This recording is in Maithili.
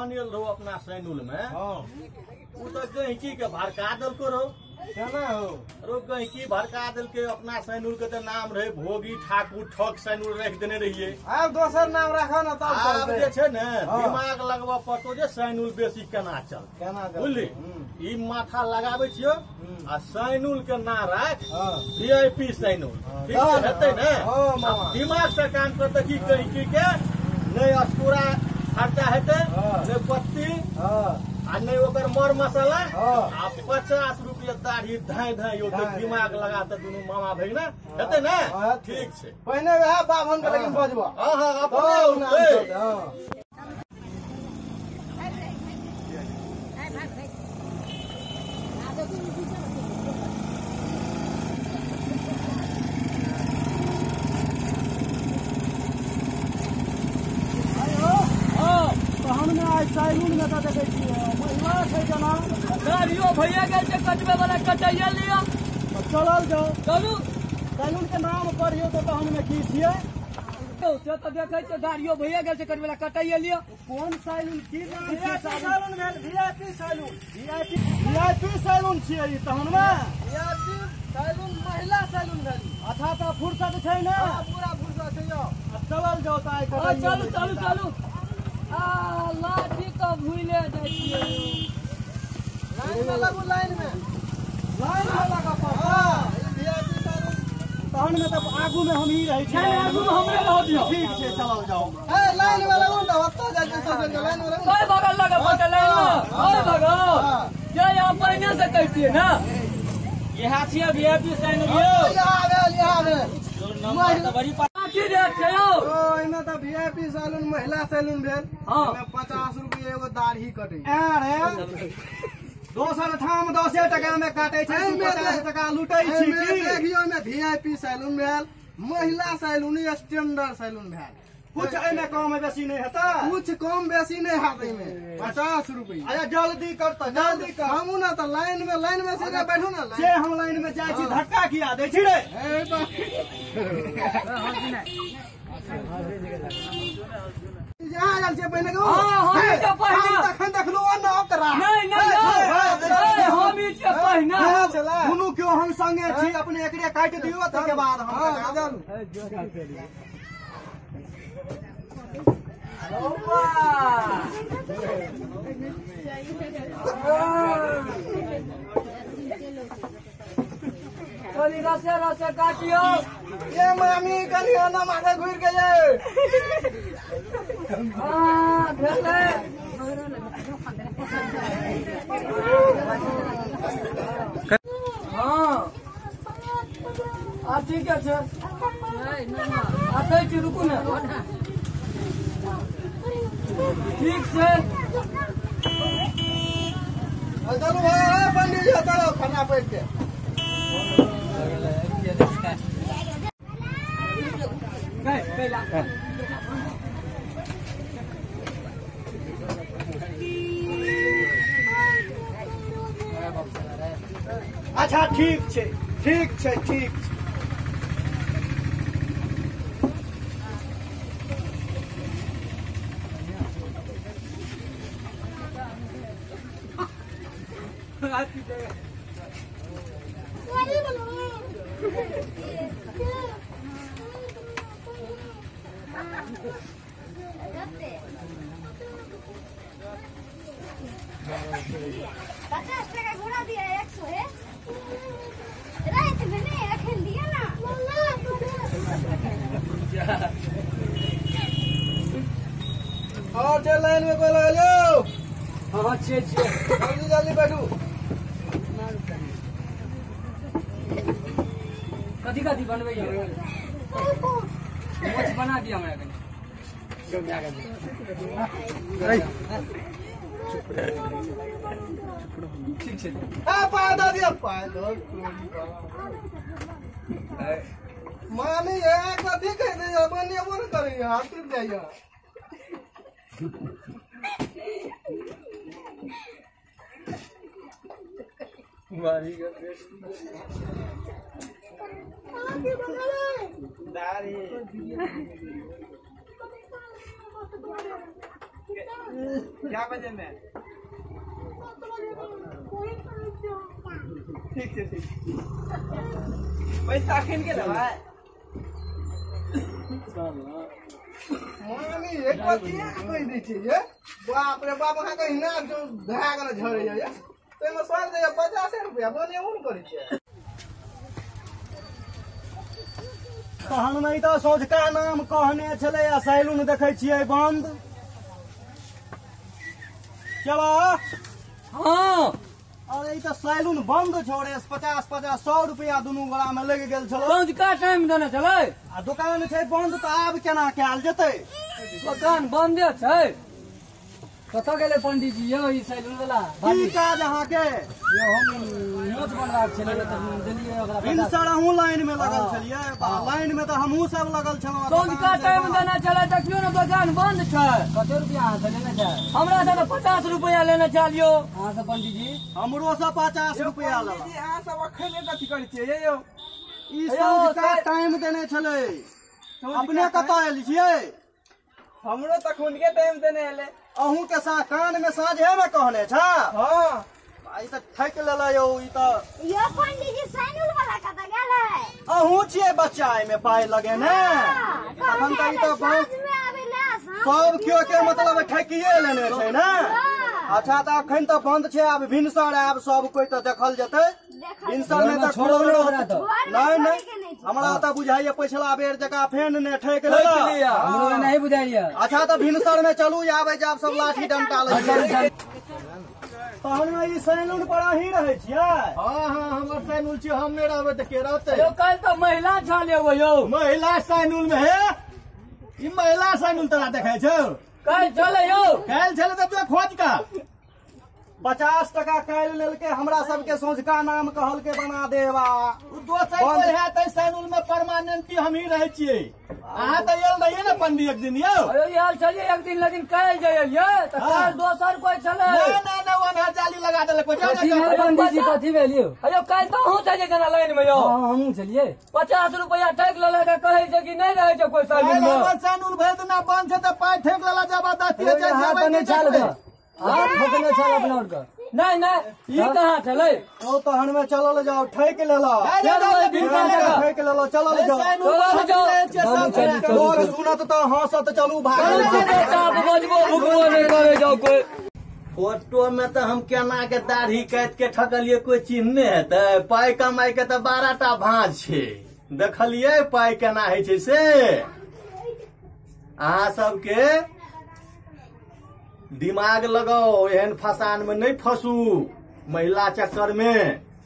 बाभन आयल रहो अपना सैनुल में, उ तो गहिकी के भड़का देलको रहो। केना हो रो गहिकी भड़का देलके अपना सैनुल के तो नाम रहे भोगी ठाकुर ठक सैनुल रख देने रहिए। आब दोसर नाम राखो ना तब आब जे छै ने दिमाग लगबऽ पड़तो जे सैनुल बेसी केना चल केना बुझली। ई माथा लगाबै छियो आ सैनुल के ना राख वीआईपी सैनुल ठीक छै हेतै ने। दिमाग से काम करते की गहिकी के नहि अस्कुरा खर्चा हेतै नहि पत्ती आ नहि ओकर मर मसाला आ 50 रुपया दाढ़ी धाय धाय यो तो दिमाग लगा त दुनू मामा भगिना हेतै ने। ठीक छै पहिने वएह बाभन के लेकिन बजबा। हां हां अपने औतै। सैलून में तऽ देखै छियै महिला छै जेना गाड़ियो भैया गेल छै कटबै वाला कटैया लिअ चलल जाओ। चलू सैलून के नाम पढ़ियौ तऽ तहन में की छियै से तऽ देखै छियै गाड़ियो भैया गेल छै कटबै वाला कटैया लिअ। कोन सैलून की नाम छियै? सैलून भेल वीआईपी सैलून। वीआईपी सैलून छियै ई तहन में वीआईपी सैलून महिला सैलून भेल। अच्छा तऽ फुर्सत छै ने? पूरा फुर्सत छै यौ। चलल जाओ तऽ आइ चलू चलू चलू। आ लाठी तऽ भूले जाइ छियै। लाइन में लगू, लाइन में लाइन में लगऽ पड़त। ई वीआईपी सैलून तहन में तऽ आगू में हम ही रहै छी। नहि आगू में हमरे रह दियौ। ठीक छै चलल जाओ। ए लाइन में लगू ने ओतऽ जाइ छी ससुर के लाइन में लगू। कोइ बगल लगऽ पड़तै लाइन में। ओइ बगल जे यहाँ पहिने से कहितियै ने। इएह छियै वीआईपी सैलून यौ। यहाँ भेल यहाँ भेल नंबर तऽ बड़ी की रेट छै यौ? एहिमे तऽ वीआईपी सैलून महिला सैलून भेल। एहिमे 50 रुपया एगो दाढ़ी कटै। अरे दोसर ठाम 10 टका में काटै छै, 50 टका लूटै छी। देखियौ एहिमे वीआईपी सैलून भेल, महिला सैलून, स्टैंडर्ड सैलून भेल। कुछ एहिमे कम बेसी नहि हेतै? कुछ कम बेसी नहि हेतै एहिमे 50 रुपया। अच्छा जल्दी कर तऽ जल्दी कर। हमहूँ ने तऽ लाइन में सीधे बैठू ने। से हम लाइन में जाइ छी धक्का किया दै छी रे? यहाँ आयल छियै पहिने तखन देखलहुँ ओकरा। दुनू केओ हम संगे छी, अपने एकरे काटि दियौ ताहिके बाद हम। कनी रसे रसे काटियो। ये मामी कनी ओना माथे घुरि गेलै। हां भेलै। हां आ ठीक छै। आतै छी रुकू ने। ठीक छै चलू भाई पंडित जी चलो खाना पैक के। अच्छा ठीक छै ठीक छै ठीक छै। पचास टका घोड़ा दिया 100 है रात में नहीं अखन दिया ना। और चल लाइन में कोई लगा लो। हाँ छियै छियै जल्दी जल्दी बैठू। कथी कथी बनबै मोछ बना दिया हमरा कनी। ठीक छै पाय दऽ दिअ पाय दऽ। मामी एक कथी कहि दैया बनेबो ने करैया हाथ टूटि जाइया। दाढ़ी। क्या बजे में? ठीक छै ठीक। पैसा अखन के लेबै? मामी एक पतिया कहि दै छै ये। बाप रे बाप, अहाँ के हिना जो भए गेल झड़ै ये। ताहिमे सर दैया 50 रुपया बनेबो ने करै छै। तहन नहि तऽ सोझका नाम कहने छलै आ सैलून देखै छियै बंद। चलो। हाँ। अरे ई तऽ सैलून बंद छौ रे, 50-50 100 रुपया दुनू गोरा में लगि गेल छलो। सोझका टाइम देने छलै आ दुकान छै बंद तऽ आब केना कयल जेतै? दुकान बंदे छै। कतऽ गेलै पंडीजी यौ ई सैलून वाला? की काज अहाँके? यौ हम नोच बनबाक छलै तऽ देलियै ओकरा। भिनसर अहूँ लाइन में लगल छलियै? लाइन में तऽ हमहूँ सब लगल छलहुँ। सोझका टाइम देने छलै, देखियौ ने दुकान बंद छै। कते रुपया अहाँ से लेने छै? हमरा से तऽ 50 रुपया लेने छलियौ। अहाँ से पंडीजी? हमरो से 50 रुपया लेलक। पंडीजी अहाँ सब अखन कथी करै छियै यौ? ई सोझका टाइम देने छलै। अपने कतऽ आयल छियै? हमरो तऽ खुनके टाइम देने एलै। अहूँ के साथ कान में साँझे में कहने छा? हाँ। ई तऽ ठकि लेलै यौ ई तऽ। यो पंडीजी सैलून वाला कतऽ गेलै? अहूँ छियै बच्चा एहिमे पाइ लगेने? तखन तऽ ई तऽ साँझ में आबै ना। सब केओ के मतलब ठकिए लेने छै ने। अच्छा तऽ अखन तऽ बंद छै, आब भिनसर आयब सब कोइ तऽ देखल जेतै। भिनसर में तऽ छोड़ल रहत। नहि नहि हमरा तऽ बुझाइया पिछला बेर जकाँ फेन ने ठकि लेलक। हमरो नहीं बुझाइया। अच्छा तऽ भिनसर में चलू, आबै जाब सब लाठी डंटा लै छै। तहन ई सैलून पर अहीं रहै छियै? हाँ हाँ हमर सैलून छियै, हम नहि रहबै तऽ के रहतै? यौ काल्हि तऽ महिला छल एगो यौ। महिला सैलून में हे? ई महिला सैलून तोरा देखै छौ? काल्हि छलै यौ। काल्हि छलै तऽ तू खोज का। 50 टका काल्हि लेलकै, हमरा सबके सोझका नाम कहलकै बना देबा। दोसर कोइ है तऽ सैलून में परमानेंटली हमही रहै छियै। अहाँ तऽ आयल रहियै ने पंडी एक दिन यौ? अरे आयल छलियै एक दिन, लेकिन काल्हि जे एलियै तऽ काल्हि दोसर कोइ छलै। नहि नहि नहि ओन्हर जाली लगा देलक। पंडीजी कथी भेल यौ? अयो काल्हि तऽ अहूँ छलियै केना लाइन में यौ? हाँ हमहूँ छलियै। 50 रुपया ठकि लेलक, कहै छै कि नहि रहै छै कोइ सैलून में। हमर सैलून भरि दिना बंद छै तऽ पाइ ठकि लेलक, जबरदस्ती नहीं नहीं ई कहाँ छलै? ओ तहन में चलल जाओ, ठकि लेलक, ठकि लेलक, चलल जाओ। लोग सुनत तऽ हँसत, चलू भाग। फोटो में तऽ हम केना के दाढ़ी काटि के ठकलियै कोई चिन्हने हेतै? पाइ कमाइ के तऽ 12 टा भाँज छै। देखलियै पाइ केना होइ छै से? अहाँ सबके दिमाग लगाओ, एहन फसान में नहीं फंसू महिला चक्कर में।